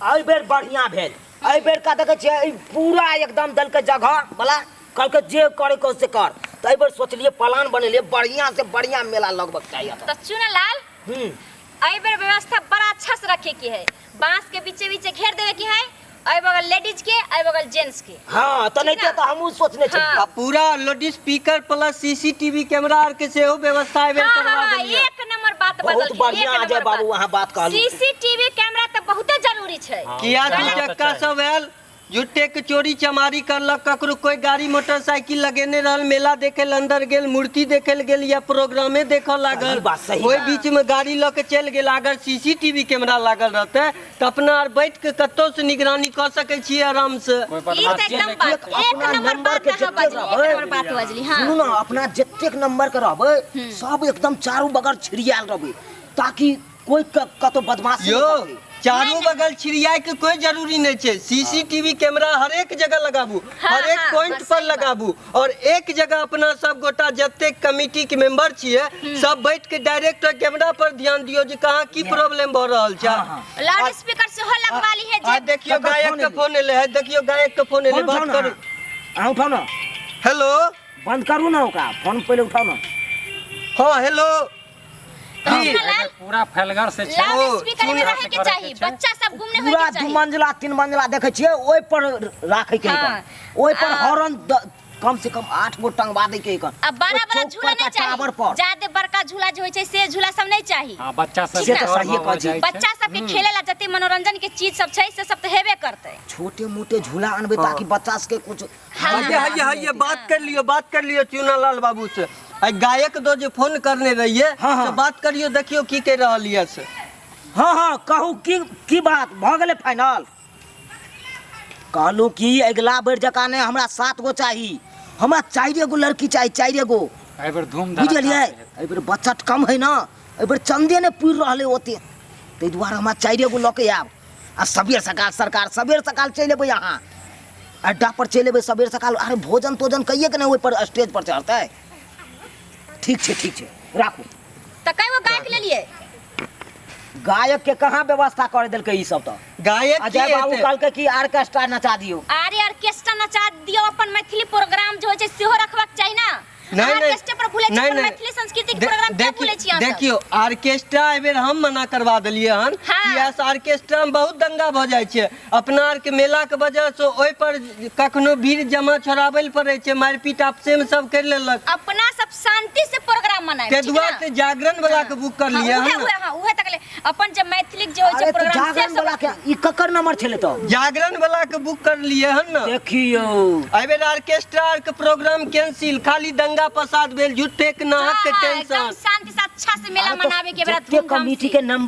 एहि बेर बढ़िया भेल। एहि बेर का देखै छियै, ई पूरा एकदम देलकै जगह वाला, कहलकै जे करे के से कर। तऽ एहि बेर सोचलियै, प्लान बनेलियै, बढ़िया से बढ़िया मेला लगबक चाही एतऽ। तऽ चुन लाल, एहि बेर व्यवस्था बड़ा अच्छा से रखे के है। बांस के बीचे बीचे घेर देवे के है, एहि बगल लेडीज के, एहि बगल जेंट्स के। हाँ, तऽ नहीं तऽ हमहूँ सोचने छी। हाँ। आ पूरा loud speaker plus CCTV camera आर के सेहो व्यवस्था एहि बेर करवा देलियै। एक नंबर बात बहुत बदल। बढ़िया अजय बाबू, अहाँ बात कहलू। सीसीटीवी कैमरा तऽ बहुते जरूरी छै। किया हाँ, दू तऽ चक्का चाही। सब आयल, झूठे के चोरी चमारी करलक। ककरो कोई गाड़ी मोटरसाइकिल लगेने रहल, मेला देखे ल अंदर गेल, मूर्ति देखे ल गेल या प्रोग्रामे देखऽ लागल, सही बात, सही ओहि बात। बीच में गाड़ी लऽ के चलि गेल। अगर सीसीटीवी कैमरा लागल रहते तऽ अपना आर बैठ के कतौ से निगरानी कऽ सकै छियै आराम से। कोई ई तऽ बदमाशी एकदम नहि बात करतै। एक अपना नंबर नंबर बात के अहाँ जतेक बजली, एक रहबै। नंबर बात बजली। हाँ, सुनू ने, अपना जतेक नंबर के रहबै, सब एकदम चारू बगल छिड़ियाल रहबै, ताकि कोई कतौ बदमाशी यौ, नहि करतै। चारू बगल छिड़ियाए के कोई जरूरी नहीं छै। सीसीटीवी कैमरा हरेक जगह लगाबू, हरेक पॉइंट बस पर सही बात। लगाबू, और एक जगह अपना सब गोटा जतेक कमिटी के मेंबर छियै, सब बैठ के डायरेक्ट कैमरा पर ध्यान दियौ जे कहाँ की प्रॉब्लम भऽ रहल छै। लाउड स्पीकर सेहो लगवा ली है। आ जे देखियौ, ककर गायक फोन के एलै? फोन एलै है। देखियौ, गायक के फोन एलै, फोन बात उठाउ ने। करू। अहाँ उठाउ ने। हेलो। बंद करू ने ओकरा, फोन पहिले उठाउ ने। हाँ, हेलो। की? एहिमे पूरा फैलगर से छै। लाउड स्पीकर में सुन- रहे के चाही, बच्चा सब घूमने होए पूरा के दू चाही। मंजिला तीन मंजिला देखै छियै, ओहि पर राखै के हाँ। ओहि पर हॉर्न कम से कम 8 गो टंगवा दै के हन। आ बड़ा ओहि बड़ा चौक झूला पर नहीं का टावर चाही, पर। ज्यादा बड़का झूला जो होय छै से झूला सब नहीं चाही। हाँ, बच्चा सब से तऽ सहिए कहै छी। जाइ छै। बच्चा सबके खेले ला जते मनोरंजन के चीज सब छै से सब तऽ हेबे करतै। छोटे मोटे झूला अनबै ताकि बच्चा सबके कुछ हाँ। हइये हइये हइये, बात कर लियो, बात कर लियो चूना लाल बाबू से। आ गायक दो जे फोन करने रहिए, हाँ। से बात करियो, देखियो की कह रहल ये से। हाँ हाँ, कहू, की की बात भऽ गेलै फाइनल? कहलहुँ कि अगिला बेर जकाँ नहि, हमरा 7 गो चाही, हमरा 4 गो लड़की चाही, 4 गो। एहि बेर धूम धड़ाका बुझलियै? से हेतै। एहि बेर बचत कम है ने, एहि बेर चंदे नहि पुरि रहलै ओते, ताहि दुआरे हमरा 4 गो लऽ के आयब। आ सबेर सकाल सरकार, सबेर सकाल चलि अयबै, अहाँ अड्डा पर चलि अयबै सबेर सकाल। अरे भोजन तोजन कहिए के ने ओहि पर स्टेज पर चढ़तै। ठीक छै, ठीक छै, राखू। तऽ कय गो गायक लेलियै? गायक के कहाँ व्यवस्था कर देलकै ई सब? तऽ गायक अजय की बाबू हेतै? कहलकै कि ऑर्केस्ट्रा नचा दियौ। अरे ऑर्केस्ट्रा नचा दियौ, अपन मैथिली प्रोग्राम जे होइ छै सेहो रखबाक चाही ना। नहीं, अहाँ नहीं। ऑर्केस्ट्रा पर भूलै छी, नहीं, अपन नहीं। मैथिली संस्कृति के प्रोग्राम किया भूलै छी अहाँ सब? देखियौ, ऑर्केस्ट्रा एहि बेर हम मना करवा देलियै हन। किया से ऑर्केस्ट्रा में बहुत दंगा भऽ जाइ छै। अपना आरके मेला के वजह से ओहि पर कखनो भीड़ जमा छोड़ाबै लए पड़ै छै, मारिपीट आपसे में सब करि लेलक। अपना सब शांति से प्रोग्राम मनाएब, ताहि ठीक दुआरे ना? से जागरण वाला के बुक कर लियै उहे हन। उहे, हाँ, उहे तक ले अपन जे मैथिली के जे होइ छै अरे तऽ प्रोग्राम से जागरण सब। वाला के ई ककर नंबर छलै तऽ? जागरण वाला के बुक कर लिए हन ने। देखियौ, एहि बेर ऑर्केस्ट्रा आर के प्रोग्राम कैंसिल, खाली दंगा फसाद भेल, झूठे के नाहक के हाँ, एकदम टेंशन। शांति से अच्छा से मेला अरे तऽ मनावे के बड़ा जते धूमधाम कमिटी से। के नंबर